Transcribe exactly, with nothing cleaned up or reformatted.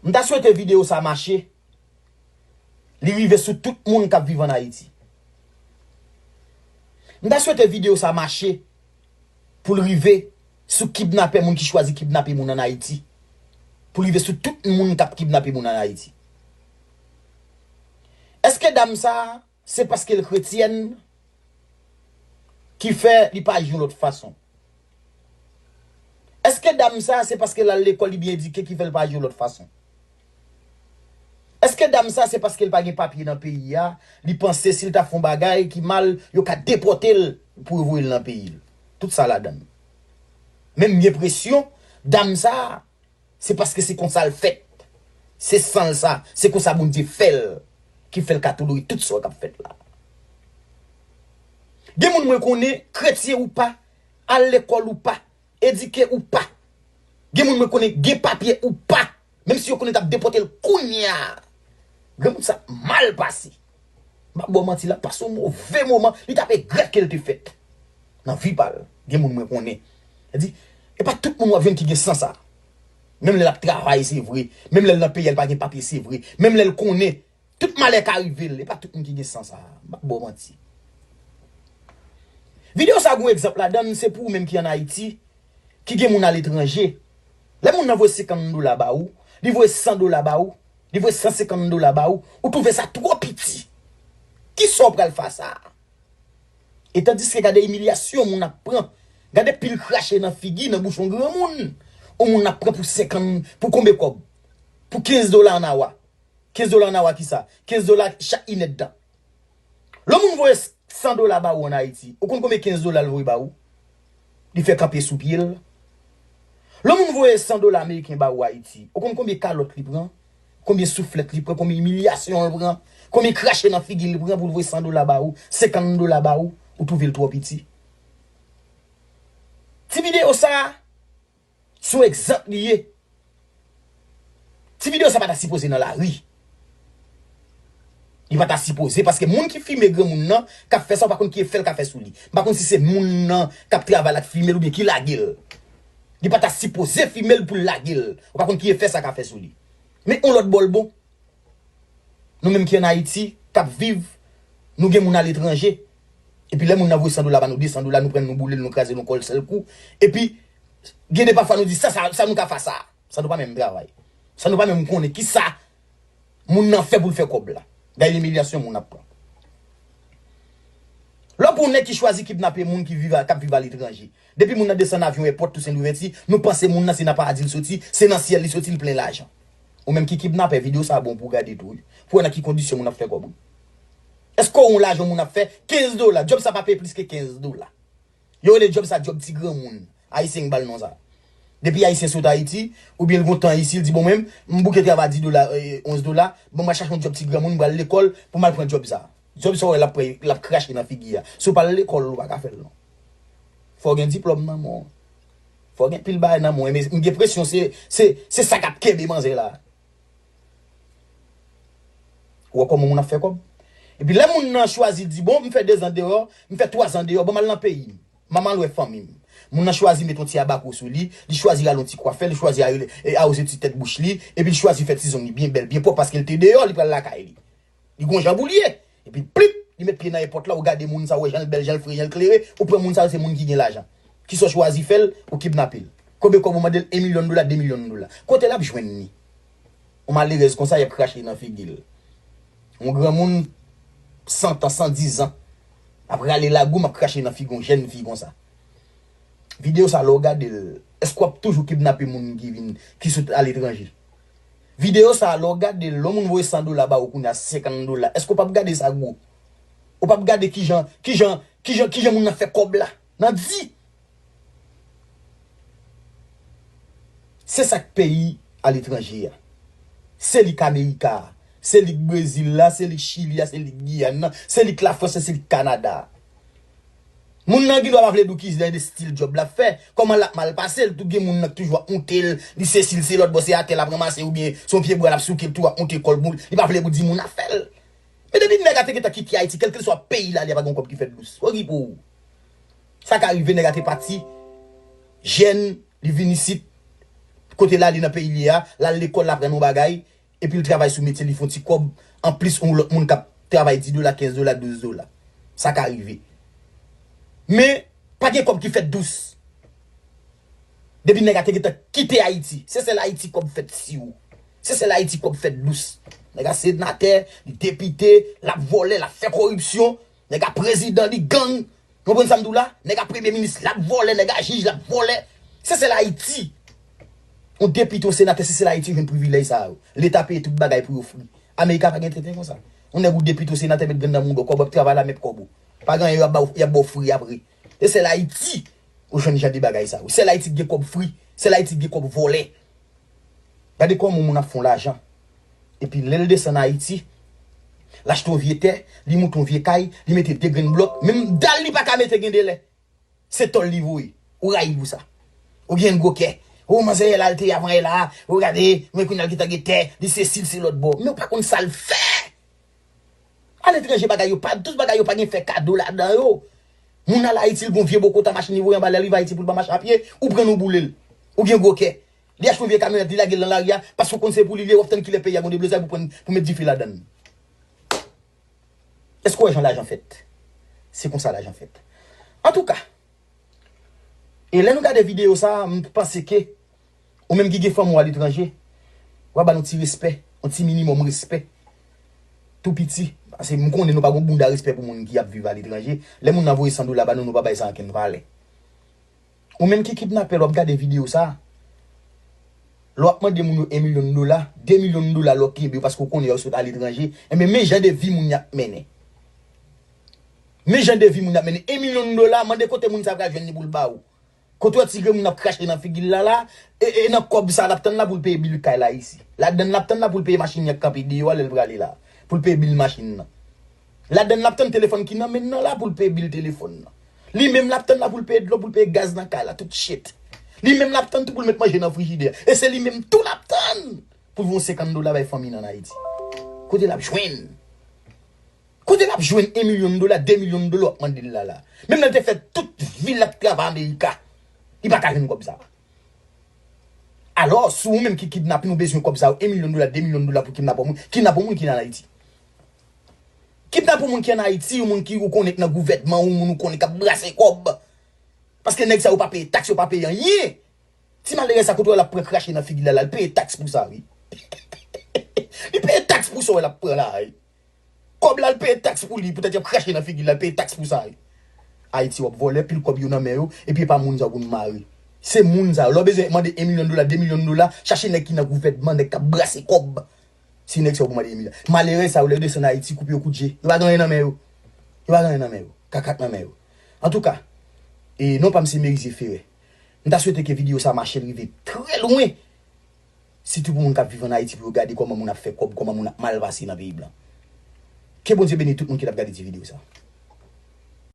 M ta swete videyo sa mache, li rive sou tout moun k ap viv ann Ayiti. M ta swete videyo sa mache pou l rive sou kidnapè, moun ki chwazi kidnape moun ann Ayiti. Pou l rive sou tout moun k ap kidnape moun ann Ayiti. Èske dam sa a, se paske l kretyèn ki fè li pa aji yon lòt fason? Èske dam sa a, se paske l al lekòl, li byen edike ki fè l pa aji yon lòt fason? Èske dam sa a, se paske l pa gen papye nan peyi a, li panse si l ta fè yon bagay ki mal, yo ka depòte l pou yo voye l nan peyi l? Tout sa ladan l. Men m gen enpresyon, dam sa a, se paske se konsa l fèt. Se san l sa, se konsa Bondye fè l, ki fè l ka tolere tout sa k ap fèt la. Gen moun mwen konnen, kretyen ou pa, al lekòl ou pa, edike ou pa. Gen moun mwen konnen, gen papye ou pa, menm si yo konnen t ap depòte l kounye a. Granmoun sa mal pase. M pa ba w manti, l ap pase yon move moman, li t ap regrèt ke l te fèt. Nan vi pa l, gen moun mwen konnen. Sa di, e pa tout moun w ap jwenn ki gen san sa. Menm lè l ap travay, se vre. Menm lè l nan peyi a, l pa gen papye, se vre. Menm lè l konnen, tout malè ka rive l. E pa tout moun ki gen san sa. M pa ba w manti. Videyo sa gon egzanp ladan l, se pou ou menm ki ann Ayiti, ki gen moun aletranje. Lè moun nan voye senkant dola ba ou, li voye san dola ba ou, li voye san senkant dola ba ou, ou twouve sa twò piti. Kisa w pral fè a sa? E tandiske gade imilyasyon moun ap pran. Gade pil krache nan figi, nan bouch yon granmoun. Yon moun ap pran pou senkant, pou konbe kòb? Pou kenz dola ann awa. Kenz dola ann awa kisa? Kenz dola chak inèdtan. Lè yon moun voye san dola ba ou ann Ayiti, ou konn konbyen kenz dola l voye ba ou? Li fè kanpe sou pye l. Lè yon moun voye san dola ameriken ba ou Ayiti, ou konn konbyen kalòt li pran? Konbyen souflèt li pran? Konbyen imilyasyon l pran? Konbyen krache nan figi l pran pou l voye san dola ba ou, senkant dola ba ou, ou twouve l twò piti? Ti videyo sa a, se yon egzanp li ye. Ti videyo sa pa ta sipoze nan lari. Li pa ta sipoze, paske moun ki filme granmoun nan, k ap fè sa, ou pa konn ki efè l ka fè sou li. M pa konn si se moun nan k ap travay la k filme l oubyen ki lage l. Li pa ta sipoze filme l pou l lage l. Ou pa konn ki efè sa ka fè sou li. Men yon lòt bò l bon. Nou menm ki ann Ayiti, k ap viv, nou gen moun aletranje. Epi lè moun nan voye san dola ba nou, de san dola, nou pran l, nou boule l, nou kraze l yon kò l sèl kou. Epi, gen de pafwa nou di, sa, sa, sa nou ka fè sa? Sa nou pa menm travay. Sa nou pa menm konnen kisa moun nan fè pou l fè kòb la. Gade imilyasyon moun ap pran. Lè w pran yon nèg ki chwazi kidnape moun ki viv a, k ap viv aletranje. Depi moun nan desann avyon èpòt Tousen Louvèti, nou panse moun nan se nan paradi l soti, se nan syèl li soti, li plen lajan. Ou menm ki kidnapè, videyo sa a bon pou w gade tou, wi. Pou w wè nan ki kondisyon moun ap fè kòb, wi. Èske w wè yon lajan moun ap fè? Kenz dola. Djòb sa pa peye plis ke kenz dola. Yo rele djòb sa djòb ti granmoun. Ayisyen k ba l non sa. Depi Ayisyen sot Ayiti, oubyen l gon tan isi, l di, "Bon, mwen, m bouke travay dis dola, eh, onz dola, bon, m al chache yon djòb ti granmoun, m pral lekòl pou m al pran djòb sa." Djòb sa w wè l ap pran, l ap krache nan figi a. Si w pa al lekòl, ou pa ka fè l non. Fò w gen diplòm nan men w. Fò w gen pil bagay nan men w. Men m gen enpresyon se, se, se sa k ap kenbe manzè la. Ou wè kòman moun ap fè kòb? Epi lè moun nan chwazi di, "Bon, m fè dezan deyò, m fè twazan deyò, bon, m al nan peyi m. M al wè fanmi m." Moun nan chwazi met yon ti abakwo sou li, li chwazi rale yon ti kwafè, li chwazi a-, e, awoze ti tèt bouch li, epi li chwazi fè ti zong li byen bèl, byen pwòp, paske l te deyò, li pral lakay li. Li gon jan pou l ye. Epi plip, li met pye nan èpòt la, ou gade moun sa, ou wè jan l bèl, jan l fre, jan l klere, ou pran moun sa, se moun ki gen lajan. Kisa w chwazi fè l, ou kidnape l. Konbyen kòb ou mande l? En milyon dola, de milyon dola. Kote l ap jwenn li? Yon malerèz konsa, y ap krache nan figi l. Yon granmoun, san tan, san diz an. M ap rale lagou, m ap krache nan figi yon jèn fi konsa. Videyo sa, lè w gade l, èske w ap toujou kidnape moun ki vin, ki sot aletranje? Videyo sa, lè w gade l, lè yon moun voye san dola ba ou kounye a, senkant dola, èske w p ap gade sa gwo? Ou p ap gade kijan, kijan, kijan, kijan moun nan fè kòb la? Nan di. Se sa k peyi aletranje a. Se li k Amerika a. Se li k Brezil la, se li k Chili a, se li k Giyàn nan, se li k Lafrans, se li k Kanada a. Moun nan gendwa pa vle di w ki jan de stil djòb l ap fè, kòman l ap mal pase l, tou gen moun nan k toujou ap moute l, li sesi, l se lòt bò, se atè l ap ranmase oubyen se yon pye bwa l ap souke, l tou ap moute kò l, li pa vle pou di moun afè l. Men depi nèg la te gentan kite Ayiti, kèlkeswa peyi l ale, a pa gen yon kòb ki fèt dous. Okipe w. Sa ka rive, nèg la te pati, jèn, li vin isit, kote l ale nan peyi li a, l al lekòl, l aprann yon bagay, epi l travay sou metye, li fè yon ti kòb, anplis yon lòt moun k ap travay dis dola, kenz dola, douz dola. Sa ka rive. Men, pa gen kòb ki fèt dous. Depi nèg la te gentan kite Ayiti, se sèl Ayiti kòb fèt si w. Se sèl Ayiti kòb fèt dous. Nèg la senatè, li depite, l ap vòlè, l ap fè koripsyon. Nèg la prezidan, li gang. Ou konprann sa m di w la? Nèg la premye minis, l ap vòlè, nèg la jij, l ap vòlè. Se sèl Ayiti. Yon depite, yon senatè, se sèl Ayiti jwenn privilèj sa yo. Leta peye tout bagay pou yo fri. Amerika pa gen tenten konsa. Yon nèg ou depite, yon senatè met grenn nan mouda w, kòb w ap travay la, met kòb ou. Pa gen anyen, y ap ba w, y ap ba w fri apre. Se sèl Ayiti ou jwenn jan de bagay sa yo. Sèl Ayiti ki gen kòb fri, sèl Ayiti ki gen kòb vòlè. Gade kòman moun ap fè yon lajan. Epi lè l desann Ayiti, l achte yon vye tè, li moute yon vye kay, li mete de grenn blòk, menm dal li pa ka mete gen de lè. Se tòl li voye. Ou rayi pou sa. Ou gen gwo kè. Ou manzè yè la l te avan yè la. Ou gade, men kounye a l gentan gen tè, li sesi, l se lòt bò. Men ou pa konn sa l fè. Aletranje bagay yo pa dous, bagay yo pa gen fè kado ladan yo. Moun al Ayiti, l gon vye bokota machin li voye anba lè l rive Ayiti pou l pa mache a pye, ou pran l ou boule l. Ou gen gwo kè. Li achte yon vye kamyonèt, li lage l nan lari a, paske w konn se pou li l ye, w ap tann kilè peyi a gon deblozay pou pran, pou met dife ladan l. Èske w wè jan lajan fèt? Se konsa lajan fèt. Antouka, e lè nou gade videyo sa a, m panse ke ou menm ki gen fanmi w aletranje, w a ba l yon ti respè, yon ti minimòm respè. Tou piti. Paske m konnen nou pa gon bounda respè pou moun ki ap viv aletranje. Lè moun nan voye san dola ba nou, nou pa bay sa ankenn valè. Ou menm ki kidnapè, lè w ap gade videyo sa a, lè w ap mande moun yo en milyon dola, de milyon dola lè w kenbe yo paske w konnen yo sot aletranje, enben men jan de vi moun y ap mennen. Men jan de vi moun y ap mennen. En milyon dola, mande kote moun sa pral jwenn li pou l ba ou. Kote w wè ti grenn moun ap krache nan figi l la la, e, e nan kòb sa l ap tann la pou l peye bil kay la isi. Ladan l l ap tann la pou l peye machin li k ap kanpe deyò a lè l prale la. Pou l peye bil machin nan. Ladan l l ap tann telefòn ki nan men l nan la pou l peye bil telefòn nan. Li menm l ap tann la pou l peye dlo, pou l peye gaz nan kay la, tout shit. Li menm l ap tann tou pou l met manje nan frijidè. E se li menm tou l ap tann pou l voye senkant dola bay fanmi l ann Ayiti. Kote l ap jwenn? Kote l ap jwenn en milyon dola, de milyon dola w ap mande l la la? Menm lè l te fè tout vi l ap travay Amerika, li pa ka jwenn kòb sa. Alò, si w menm ki kidnape, nou bezwen kòb sa yo, en milyon dola, de milyon dola pou kidnape yon moun, kidnape yon moun ki nan Ayiti. Kidnape yon moun ki an Ayiti, yon moun ki ou konnen k nan gouvènman, yon moun ou konnen k ap brase kòb. Paske nèg sa yo pa peye taks, yo pa peye anyen. Ti malerèz sa kote w wè l ap pran krache nan figi l la, l al peye taks pou sa, wi. Li peye taks pou sa w wè l ap pran la, wi. Kòb la, l peye taks pou li, poutèt y ap krache nan figi l la, l peye taks pou sa, wi. Ayiti, w ap vòlè, pil kòb yo nan men yo, epi e pa moun sa yo pou n mare. Se moun sa yo. Lè w bezwen mande en milyon dola, de milyon dola, chache nèg ki nan gouvènman, nèg k ap brase kòb. Se nèg sa yo pou mande en milyon. Malerèz sa yo, lè yo desann Ayiti, koupe yo kout je. Yo pa gen anyen nan men yo. Yo pa gen anyen nan men yo. Kaka k nan men yo. Antouka, e non pa m se Merizier Ferre. M ta swete ke videyo sa mache l rive trè lwen. Sitou pou moun k ap viv ann Ayiti, pou yo gade kòman moun ap fè kòb, kòman moun ap mal pase nan peyi blan. Ke Bondye beni tout moun ki t ap gade ti videyo sa.